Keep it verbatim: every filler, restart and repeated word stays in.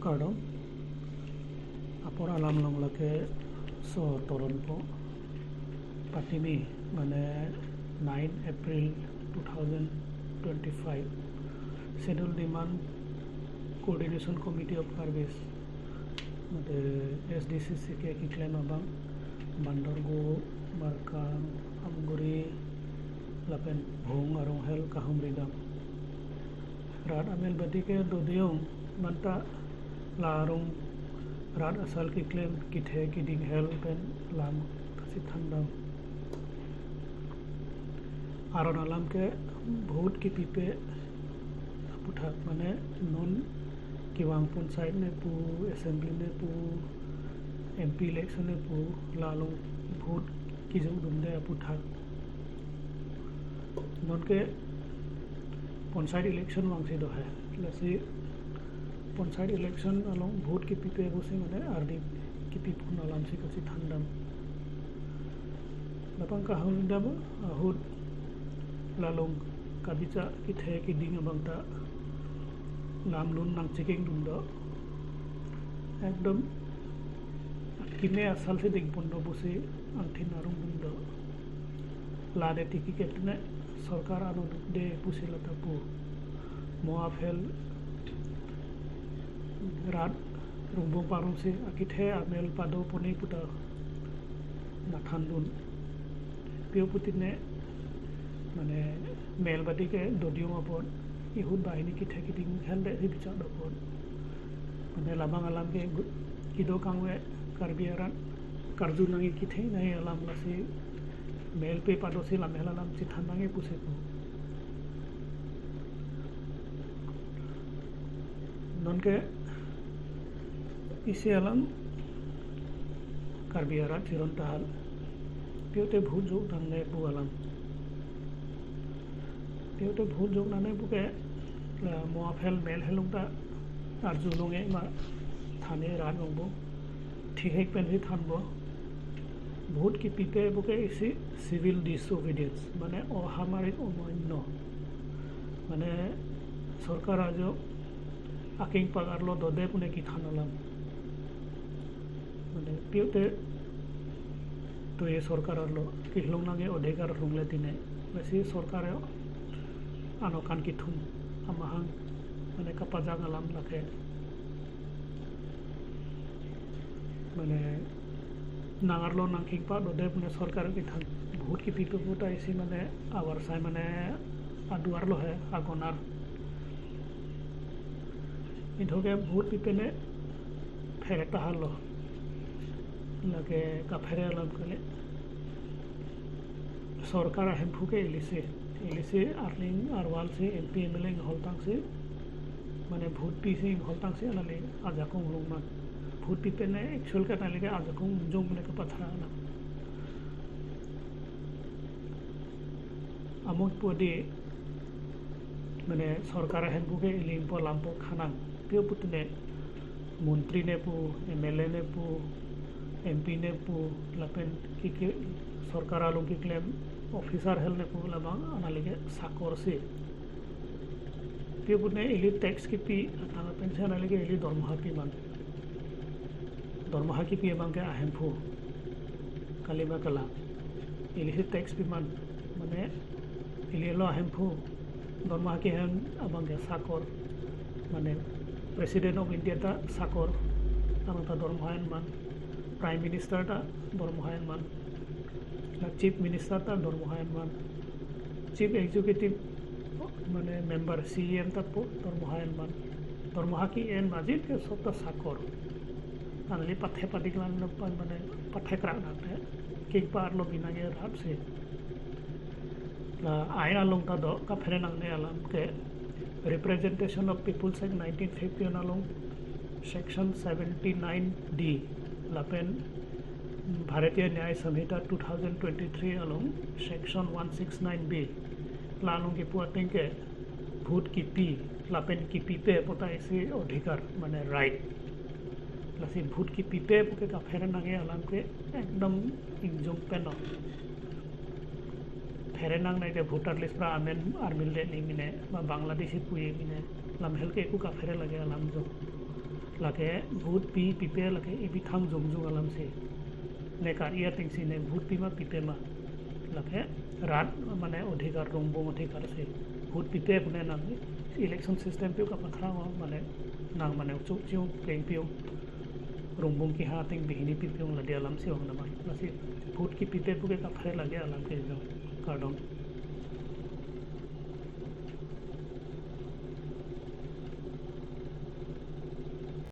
Kardom. Apor alam along lake so toronpo. Patimi mane nine April two thousand twenty-five. Schedule Demand Coordination Committee of Karbis, mate S D C C ke keklem abang Bandargo, Markang, Amguri lapen Bhung arong hel kahumri dam. Rat amel badi ke dodeyong manta la arong rat asal keklem kethe keding hel pen lam kachethan dam. Aron alam ke vote kepipe aputhak, mane non kevang panchayat ne pu, assembly ne pu, M P election ne pu, la along vote kejok dunde aputhak. Non ke panchayat election vangsi do he. Lasi panchayat election along vote kepipe pusi mane ardi kepi pon alamsi kachethan dam. Lapen kahumri dam ahut la along kabicha kethe keding abang ta lam lun nangchekeng dun do. Ekdom keme asal si ding pon do pusi angthin arong dun do. Lade tiki ketne sorkar ano dukde pusi lata pu. Mo aphel rat rungbong parong si akethe amel pado pone puta nathan dun. Pio putine mane mel badi ke dodeyong apot ihut banghini kethe keding hel de si bichar do apot. Mane labang alam ke gu-, kedo kangve Karbi arat karju nangji kethe nangji alam, lasi mel pe pado si lam hel alam chethan nangji pusi pu. Non ke isi alam Karbi arat chiron tahal. Piote vote jok nangne pu alam. Piote vote jok nangne pu ke la mo aphel mel hel along ta arju longe ma thane rat longpo. Thihek pen si thanpo. Vote kepipe pu ke isi civil disobedience, mane ohamarik omoinno. Mane sorkar ajo akeng pagar lo dode pune kethan alam. Mane piote to ye sorkar arlo kelong nangji odhikar longle tine. Lasi sorkar ano kan kethum amahang mane kapajang alam lake. Mane nang arlo nangkeng pa dode pune sorkar kethan. Vote kepipe pu ta isi mane avarsai mane aduar lo he agonar. Ithoke vote pipe ne phere tahal lo. Lake kaphere alam kali. Sorkar ahemphu ke ilisi. Ilisi arling arwal si M P M L A ingholtang si. Mane vote pi si ingholtang si anali ajakong longman. Vote pipe ne actual ke anali ke ajakong unjong mane kapathara alam. Amot pu di mane sorkar ahemphu ke ili ingpo lampo khanang. Pio putine montri ne pu, M L A ne pu, M P ne pu, lapen kiki sorkar along keklem officer hel ne pu labang anali ke sakor si. Pio putine ili tax kepi atang pension anali ke ili dormoha piman. Dormoha kepi abang ke ahemphu. Kalima kalang. Ilisi tax piman. Mane ili lo ahemphu. Dormoha kehem abang ke sakor. Mane President of India ta sakor. Anong ta dormoha enman. Prime Minister ta dormoha enman. Na Chief Minister ta dormoha enman. Chief Executive mane member C E M ta po dormoha enman. Dormoha ke-en majit ke sob ta sakor. Anali pathe padik lang na pan mane pathe krak nang te. Keng pa arlo bina ke rap si. La ain along ta do kaphere nangne alam ke Representation of People's Act nineteen fifty-one along section seventy-nine D lapen Bharatiya Nyaya Samhita two thousand twenty-three along section one six nine B la along kepu ateng ke vote kepi lapen kepipe pu ta isi odhikar mane right. Lasi vote kepipe pu ke kaphere nangji alam ke ekdom ingjong pen non. Phere nangne ke voter list pra amen armil de ni mine, ba Bangladeshi puye mine, lam hel ke eku kaphere lage alam jo. Lake vote pi pipe lake ibi thang jongjong alam si. Ne kar-i ateng si ne vote pi ma pipe ma. Lake rat mane odhikar, rongbong odhikar si. Vote pipe pune nang election system pi kapakhrang o mane nang mane chuk chiu pleng piu. Rongbong keha ateng bihini pi piu lade alam si vang nama. Lasi vote kepipe puke kaprek lake alam ke jong. Kardom.